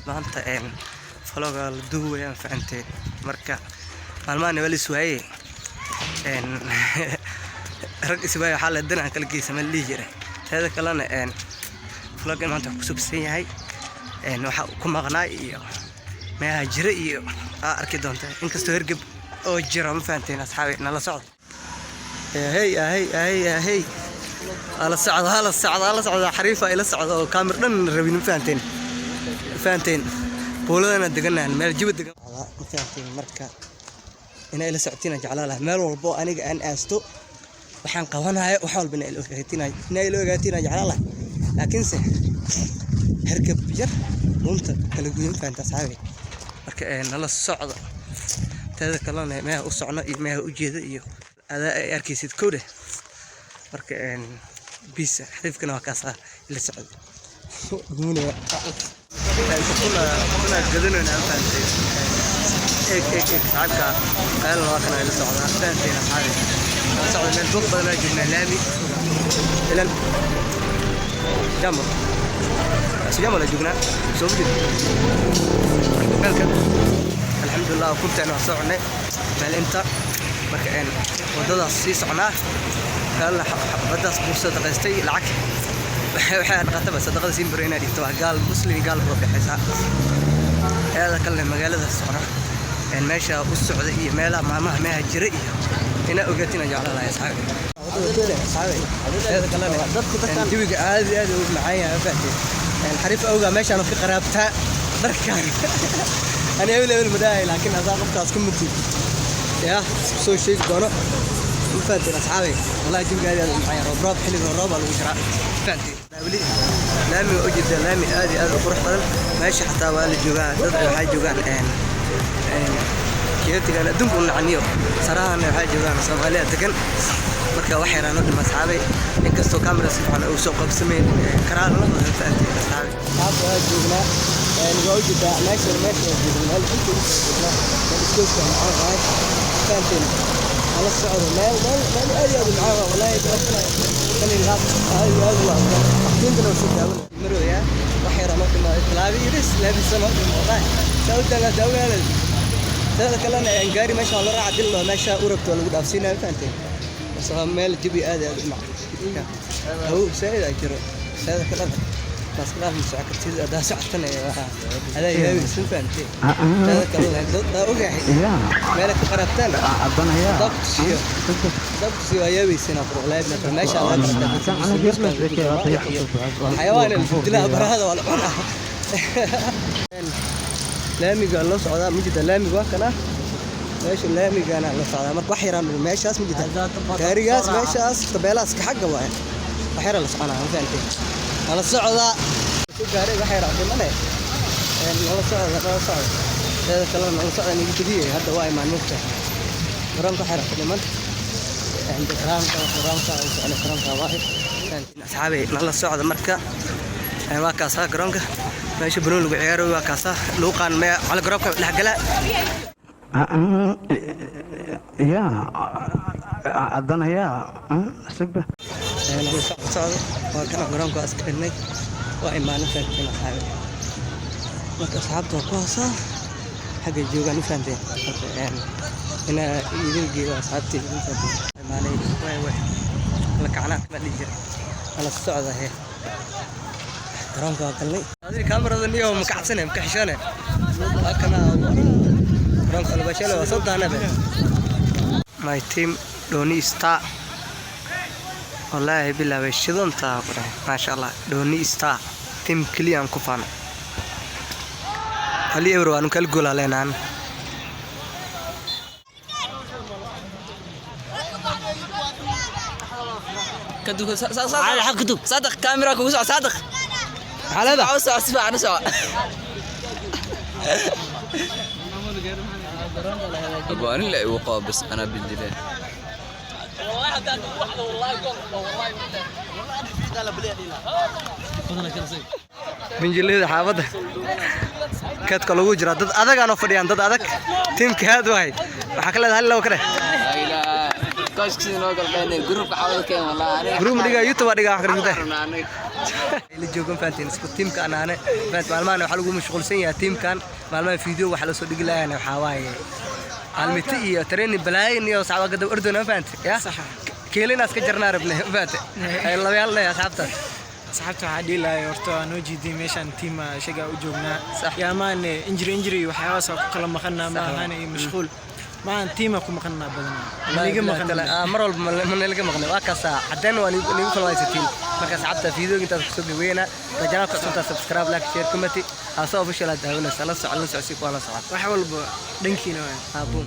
Maanta vlog-ga la duubaya, fahanteen. Marka maalmahan waa la iswaayey, rag iswaayey waxaa la danaan kala geysa ma la dhihi jiray. Teeda kalena vlog-gan maanta wuxuu ku subsan yahay waxa ku maqnaa iyo meelaha jira iyo aa arki doonta, inkastoo hergeb oo jiro, ma fahanteen asxaabi? Nala socda. Hey hey hey hey, hala socda, hala socda, hala socda. Xariifa ila socda oo kaamir dhan rabin, ma fahanteen? Ma fahanteen? Buuladana deganahan, meel jiba degan, ma fahanteen? Marka inay ila socotiin aan jeclaan lahaa. Meel walbo aniga aan aasto, waxaan qabanayo, wax walba inay ila ogaatiin, inay ila ogaatiin aan jeclaan lahaa. Laakiinse hergeb yar runta kala guya, ma fahanta asxaabi? Marka nala socda. Teeda kalena meeha u socno iyo meeha u jeeda iyo adaa ay arkaysid kowdhe. Marka bisa xariifkana waa kaasaa ila socda. Gumunaya kuna gadanayna, ma fahantay? Eeg eeg eeg, saxaabka qalna waa kana ila socdaa, fahanteen asxaabi? Nala socda. Meel buuq badan aa joognaa, laami ilan jamo sijamo la joognaa, soo ma jeed meelka? Alxamdulilah, kunteena waa soo cunay meel inta. Marka wadadaas sii socnaa kalena xabadaas buu sadaqaystay. Lacag waxay dhaqataba sadaqada siin baro inaad dhigto, waa gaal muslim, gaal buu dhexaysaa. Teeda kalena magaalada socna, meesha u socda iyo meelaha maamaha meeha jira iyo inaa ogaatiin aan jeclaan lahay asxaabi. Asxaabi, teeda kalena jawiga aad iyo aad u macaan yahay, ma fahanteen? Xariif awgaa meeshaan ka qaraabtaa dharkan. Ani hebel hebel madaahay, laakiin adaa qofkaas ka mutid ya isku soo sheegi doono, ma fahanteen asxaabi? Wallahi jawiga aad iyo aad u macaan yahay. Roob roob, xilliga roob baa lagu jiraa, ma fahanteen? Weli laamiga u jeeda, laami aad iyo aad u qurux badan. Meesha xataa waa la joogaa, dad waxay joogaan keetigan adduunka u nacaniyo sarahan, waxay joogaan Soomaaliya degan. Marka wax yaraan u dhima asxaabay, inkastoo camera si fiican uu soo qabsamayn karaan la wada, fahanteen asxaabay? Asxaabta, waa joognaa, waa u jeedaa meesha, meesha waa joognaa, meel inta u joognaa, meel iskooska macaan waaye, fahanteen? Hala socdo. Meel meel meel aad iyo aad u macaan waa wallahi. Kani laab aad iyo aad waa waqtiyintana soo daawan marooya. Wax yaraan u dhima, talaabi iris laabisa noo dhimo wallahi sawtana daawanaa. Teeda kalena gaari meesha waa la raaca dil, meesha u rabto waa lagu dhaafsiinaya, fahanteen? Bas waa meel jawi aad iyo aad u macaan, hawo saa'id aa jiro. Teeda kalena maskadaaf ma soco kartid, haddaa socotana waa adaa yaabaysa, fahanteen? Teeda kalena dad aa ogahay meela ka qaraabtaan hadaa ku tusiyo, hadaa ku tusiyo waa yaabaysan. Quruqlaabna meesha laga qarabtaa, xayawaan dilaa barahada waa la cunaa. Laamiga la socdaa, ma jirta? Laamiga waa kana, meesha laamigana la socdaa. Marka wax yaraan dhul meeshaas, ma jirta? Gaarigaas meeshaas tabeelahaas ka xagga waaye. Wax yaraan la soconaa, ma fahanteen? Nala socdaa, soo gaaray, wax yaraan dhimane. Nala socda, nala socda. Teeda kalena nala socda niga bediyay. Hadda waa imaan mugta garoonka, wax yaraan ka dhiman garoonka, garoonka u socda, garoonka waaye asxaabay. Nala socda. Marka waa kaasaa garoonka, meesha banooni lagu ciyaaro waa kaasaa. Luuqaan mee cali garoonka dhexgala. Ya haddana yaa sugba. Nala socda, waa kana garoonka, waa iska xidhnay, waa imaanin, fahanteen asxaabi? Marka asxaabta waa kuwaasaa xagga joogaan, u fahanteen? Marka inaa idin geeyo asxaabta idin fahanteen imaanay. Way way la kacnaa kama dhihi jiray. Nala socda he, garoonka waa galnay. Adii kaamarada niyo ma kacsane, ma kaxishane. Waa kana garoonka albashale, waa soo daanabe. My team Doni Star, wallaahi bilaabay shidantaa ku dhahay, maasha Allah. Doni Star team keliya aan ku faano. 1-0 waanu kala goolaa leenahan. على حق كتب صادق كاميرا كوسع صادق. Maxaa leedahay? وسع سفع نسع. أبو أنا لا وقع بس أنا بالجلال. Minjilada xaafadda keedka lagu jiraa, dad adagaan oo fadhiyaan, dad adag tiimka aad wahay. Waxaa ka leedahay hal labo kale. لا كوش كسي نوقل بين جروب حاول كان والله أنا Group dhigaa, YouTube dhigaa, wax kale. Ila joogan, fahanteen, isku tiimka anaane, fahant. Maalmahan waxaa lagu mashquulsan yahay tiimkan. Maalmahan video waxaa lasoo dhigi lahayan waxaa waaye aalmiti iyo training balaayin iyo saxaaba gadab ordona, fahante ya. Keelinaas ka jarnaa rabne, fahante. Ay labayaal leh asxaabtaas. Asxaabta waxaa dhihi lahay, horta waa noo jiiday meeshaan, tiima shagaa u joognaa. Sax. Yaamaane injury injury waxyaabahaas waa ku kala maqanaa. Ma Sax. ahaan iyo mashquul maahan, tiima ku maqanaa badanaa, maliga maqan. Mar walba ma nalaga maqnay, waa kaasaa cadeen, waa nigu kala haysatiin. Marka asxaabta, video intaas kusoo gaweynaa. Rajanaa ku cusubtaa, subscribe, like, share, comment. Haasa Official aad daawanaysa. La soco, la soco si kuwa la socon. Wax walba dhankiina waay. Haa, boom.